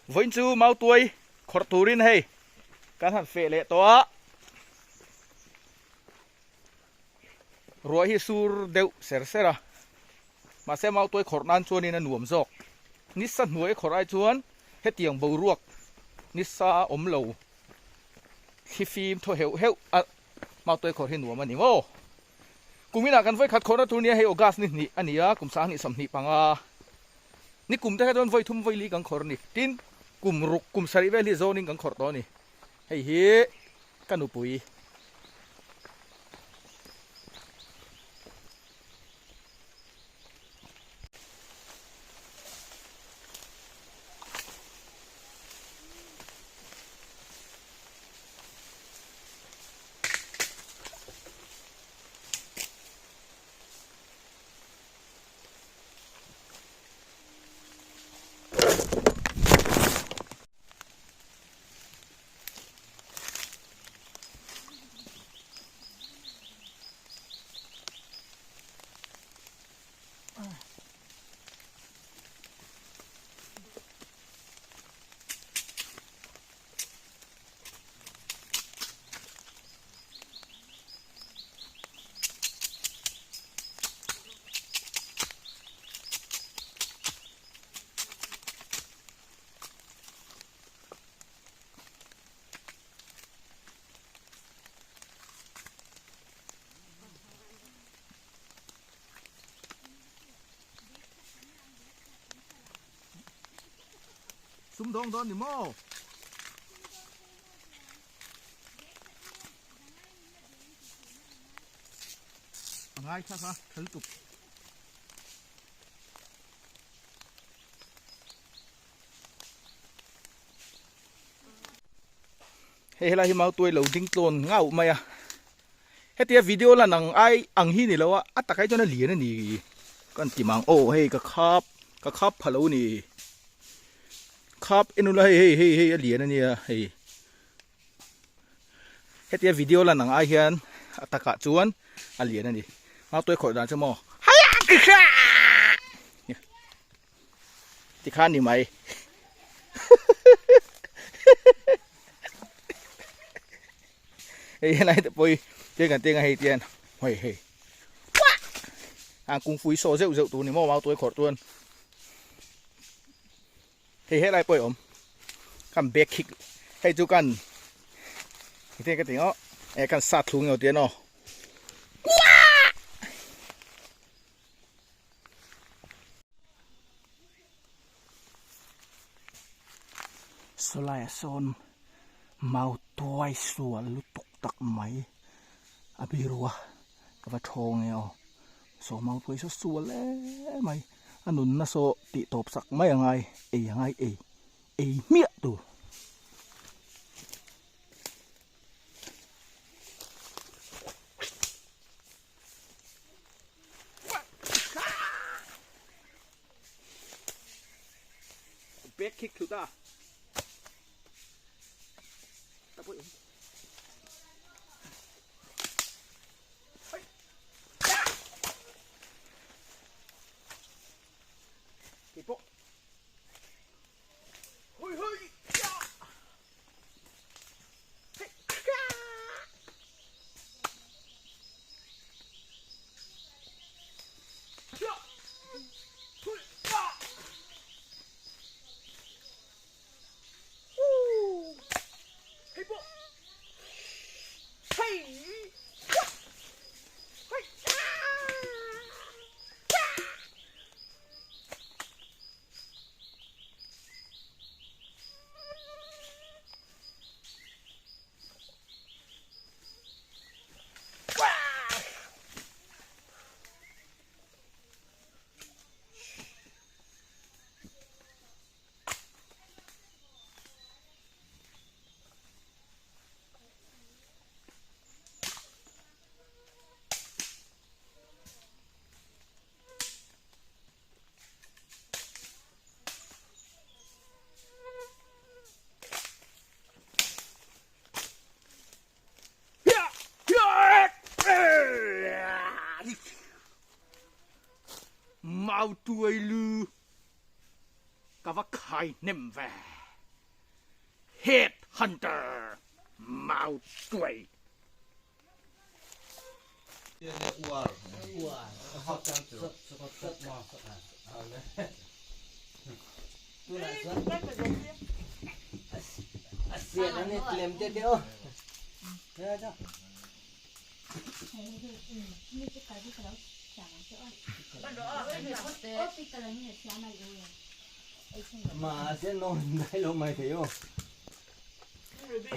Vawiin chu Mautuai khawrh turin hei kan han feh leh tawh a. Ruah hi sur deuh ser ser a. Mahse Mautuai khawrh nan chuanin a nuam zawk. Nisa hnuai khawrh ai chuan hetiang boruak nisa awm lo thli fim thaw heuh heuh a Mautuai khawrh hi nuam a ni maw? Kum inah kan vawikhat khawrhna tur nia hei August ni hnih a ni a, kum 2025. Ni kum te kha chuan vawi thum vawi li kan khawrh a ni. Tin, kum ruk kum sarih vel hi zawnin kan khawrh tawh a ni. Hei hi ka nupui. Sumdawng dawn ni maw? A ngai thlak a, tha lutuk. Hei helai hi mautuai lo ding tlawn ngauh mai a. Hetia video lan ang ai ang hi ni lo a, a takah hi chuan a lian a ni kan ti mang. Aw hei ka khap ka khap pha lo ni. Khap en ula hei hei hei hei a lian a nia hei. Hetia video lan ang ai hian a takah chuan a lian a ni. Mautuai khawih dan chu maw haiah Tikhan ni mai. Hei helai te pawh hi tiang kan tiang a hei tian hei hei ang kung fui saw zeuh zeuh tur ni maw mau tuai khawrh chuan hei helai pawh hi awm kan back kick hei chu kan tiang ka ti aw e kan sat thlung emaw tian aw. Sawlaiah sawn mau tuai sual lutuk tak mai a biru a ka va thawng e aw saw mau tuai saw sual em mai a nunna saw tih tawp sak mai a ngai ei a ngai ei ei hmiah tur. Back kick thut a. Keipawh. Hoi hoi. Mau tuai lu ka va khai hnem ve. Head Hunter Mau Tuai.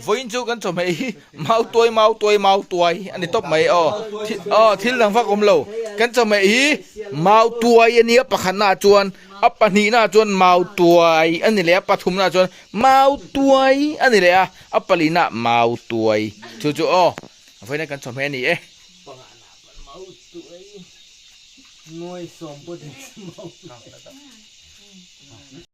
Vawiin chu kan chawhmeh hi mau tuai mau tuai mau tuai a ni tawp mai aw aw thil dang vak awm lo kan chawhmeh hi mau tuai a nia pakhatna ah chuan a pahnihna ah chuan mau tuai a ni leh a pathumna ah chuan mau tuai a ni leh a a palihna ah mau tuai chu chu aw vawiin a kan chawhmeh a ni e.